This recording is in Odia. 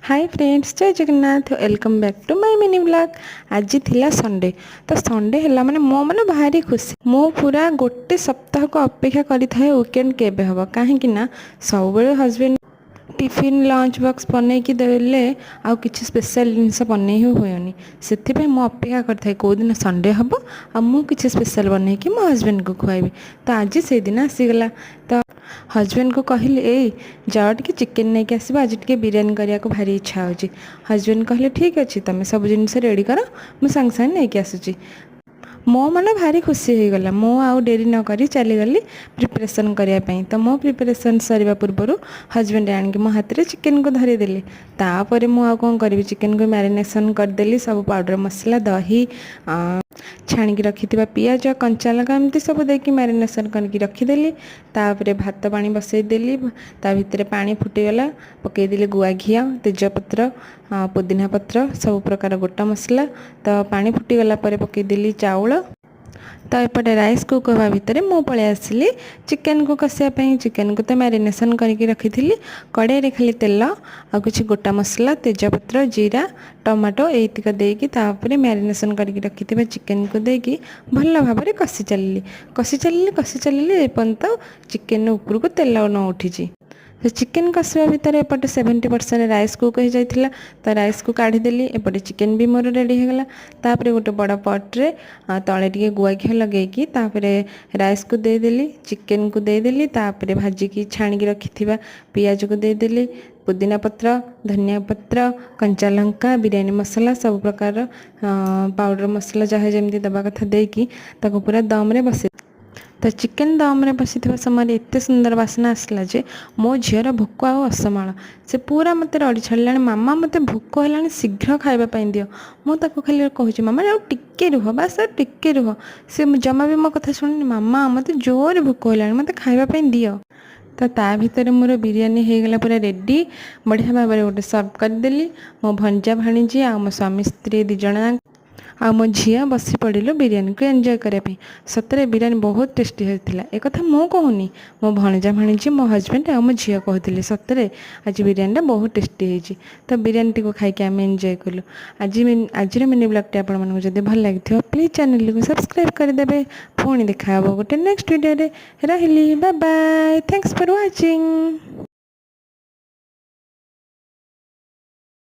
ହାଇ ଫ୍ରେଣ୍ଡସ୍, ଜୟ Jagannath. Welcome back to my mini vlog. ଆଜି ଥିଲା ସଣ୍ଡେ। ତ ସଣ୍ଡେ ହେଲା ମାନେ ମୋ ମନ ଭାରି ଖୁସି। ମୁଁ ପୁରା ଗୋଟେ ସପ୍ତାହକୁ ଅପେକ୍ଷା କରିଥାଏ ୱିକେଣ୍ଡ କେବେ ହେବ, କାହିଁକି ନା ସବୁବେଳେ ହଜବେଣ୍ଡ ଟିଫିନ୍, ଲଞ୍ଚ ବକ୍ସ ବନେଇକି ଦେଲେ ଆଉ କିଛି ସ୍ପେଶାଲ ଜିନିଷ ବନେଇ ହିଁ ହୁଏନି। ସେଥିପାଇଁ ମୁଁ ଅପେକ୍ଷା କରିଥାଏ କେଉଁଦିନ ସଣ୍ଡେ ହେବ ଆଉ ମୁଁ କିଛି ସ୍ପେଶାଲ ବନେଇକି ମୋ ହଜବେଣ୍ଡକୁ ଖୁଆଇବି। ତ ଆଜି ସେଇଦିନ ଆସିଗଲା। ତ ହଜବେଣ୍ଡକୁ କହିଲି, "ଏଇ ଯାଅ, ଟିକେ ଚିକେନ୍ ନେଇକି ଆସିବ, ଆଜି ଟିକେ ବିରିୟାନୀ କରିବାକୁ ଭାରି ଇଚ୍ଛା ହେଉଛି।" ହଜବେଣ୍ଡ କହିଲେ, "ଠିକ୍ ଅଛି, ତୁମେ ସବୁ ଜିନିଷ ରେଡ଼ି କର, ମୁଁ ସାଙ୍ଗେ ସାଙ୍ଗେ ନେଇକି ଆସୁଛି।" ମୋ ମନ ଭାରି ଖୁସି ହେଇଗଲା। ମୁଁ ଆଉ ଡେରି ନକରି ଚାଲିଗଲି ପ୍ରିପାରେସନ୍ କରିବା ପାଇଁ। ତ ମୋ ପ୍ରିପାରେସନ୍ ସରିବା ପୂର୍ବରୁ ହଜବେଣ୍ଡ ଆଣିକି ମୋ ହାତରେ ଚିକେନକୁ ଧରେଇଦେଲେ। ତାପରେ ମୁଁ ଆଉ କ'ଣ କରିବି? ଚିକେନକୁ ମ୍ୟାରିନେସନ୍ କରିଦେଲି। ସବୁ ପାଉଡ଼ର ମସଲା, ଦହି, ଛାଣିକି ରଖିଥିବା ପିଆଜ, କଞ୍ଚା ଲଙ୍କା, ଏମିତି ସବୁ ଦେଇକି ମ୍ୟାରିନେସନ୍ କରିକି ରଖିଦେଲି। ତାପରେ ଭାତ ପାଣି ବସେଇଦେଲି। ତା ଭିତରେ ପାଣି ଫୁଟିଗଲା, ପକାଇଦେଲି ଗୁଆ ଘିଅ, ତେଜପତ୍ର, ପୁଦିନା ପତ୍ର, ସବୁ ପ୍ରକାର ଗୋଟା ମସଲା। ତ ପାଣି ଫୁଟିଗଲା ପରେ ପକାଇଦେଲି ଚାଉଳ। ତ ଏପଟେ ରାଇସ୍ କୁକ୍ ହେବା ଭିତରେ ମୁଁ ପଳେଇ ଆସିଲି ଚିକେନକୁ କଷିବା ପାଇଁ। ଚିକେନକୁ ତ ମ୍ୟାରିନେସନ୍ କରିକି ରଖିଥିଲି। କଡ଼େଇରେ ଖାଲି ତେଲ ଆଉ କିଛି ଗୋଟା ମସଲା, ତେଜପତ୍ର, ଜିରା, ଟମାଟୋ ଏଇତିକ ଦେଇକି, ତାପରେ ମ୍ୟାରିନେସନ୍ କରିକି ରଖିଥିବା ଚିକେନକୁ ଦେଇକି ଭଲ ଭାବରେ କଷି ଚାଲିଲି, କଷି ଚାଲିଲି, କଷି ଚାଲିଲି, ଏପର୍ଯ୍ୟନ୍ତ ଚିକେନ ଉପରକୁ ତେଲ ନ ଉଠିଛି। ତ ଚିକେନ୍ କଷିବା ଭିତରେ ଏପଟେ 70% ରାଇସ୍ କୁକ୍ ହେଇଯାଇଥିଲା। ତ ରାଇସ୍କୁ କାଢ଼ିଦେଲି। ଏପଟେ ଚିକେନ୍ ବି ମୋର ରେଡ଼ି ହେଇଗଲା। ତାପରେ ଗୋଟେ ବଡ଼ ପଟ୍ରେ ତଳେ ଟିକେ ଗୁଆ ଘିଅ ଲଗେଇକି ତାପରେ ରାଇସ୍କୁ ଦେଇଦେଲି, ଚିକେନ୍କୁ ଦେଇଦେଲି, ତାପରେ ଭାଜିକି ଛାଣିକି ରଖିଥିବା ପିଆଜକୁ ଦେଇଦେଲି। ପୁଦିନା ପତ୍ର, ଧନିଆ ପତ୍ର, କଞ୍ଚା ଲଙ୍କା, ବିରିୟାନୀ ମସଲା, ସବୁ ପ୍ରକାରର ପାଉଡ଼ର ମସଲା ଯାହା ଯେମିତି ଦେବା କଥା ଦେଇକି ତାକୁ ପୁରା ଦମରେ ବସେଇ। ତ ଚିକେନ୍ ଦମରେ ବସିଥିବା ସମୟରେ ଏତେ ସୁନ୍ଦର ବାସ୍ନା ଆସିଲା ଯେ ମୋ ଝିଅର ଭୋକ ଆଉ ଅସମାଳ। ସେ ପୁରା ମୋତେ ରଡ଼ି ଛାଡ଼ିଲାଣି, "ମାମା, ମୋତେ ଭୋକ ହେଲାଣି, ଶୀଘ୍ର ଖାଇବା ପାଇଁ ଦିଅ।" ମୁଁ ତାକୁ ଖାଲି କହୁଛି, "ମାମା, ଆଉ ଟିକେ ରୁହ, ବାସ୍ ଆଉ ଟିକେ ରୁହ।" ସେ ଜମା ବି ମୋ କଥା ଶୁଣୁନି। "ମାମା, ମୋତେ ଜୋରରେ ଭୋକ ହେଲାଣି, ମୋତେ ଖାଇବା ପାଇଁ ଦିଅ।" ତ ତା ଭିତରେ ମୋର ବିରିୟାନୀ ହେଇଗଲା ପୁରା ରେଡ଼ି। ବଢ଼ିଆ ଭାବରେ ଗୋଟେ ସର୍ଭ କରିଦେଲି। ମୋ ଭଣଜା ଭାଣିଜୀ ଆଉ ମୋ ସ୍ୱାମୀ ସ୍ତ୍ରୀ ଦୁଇ ଜଣ ଆଉ ମୋ ଝିଅ ବସି ପଡ଼ିଲୁ ବିରିୟାନୀକୁ ଏନ୍ଜୟ କରିବା ପାଇଁ। ସତରେ ବିରିୟାନୀ ବହୁତ ଟେଷ୍ଟି ହେଇଥିଲା। ଏକଥା ମୁଁ କହୁନି, ମୋ ଭଣଜା ଭାଣିଜୀ, ମୋ ହଜବେଣ୍ଡ ଆଉ ମୋ ଝିଅ କହୁଥିଲେ, "ସତରେ ଆଜି ବିରିୟାନୀଟା ବହୁତ ଟେଷ୍ଟି ହେଇଛି।" ତ ବିରିୟାନୀଟିକୁ ଖାଇକି ଆମେ ଏନ୍ଜୟ କଲୁ। ଆଜିର ମିନି ବ୍ଲଗ୍ଟି ଆପଣମାନଙ୍କୁ ଯଦି ଭଲ ଲାଗିଥିବ, ପ୍ଲିଜ୍ ଚ୍ୟାନେଲଟିକୁ ସବସ୍କ୍ରାଇବ୍ କରିଦେବେ। ପୁଣି ଦେଖା ହେବ ଗୋଟେ ନେକ୍ସଟ ଭିଡ଼ିଓରେ। ରହିଲି, bye bye, thanks for watching.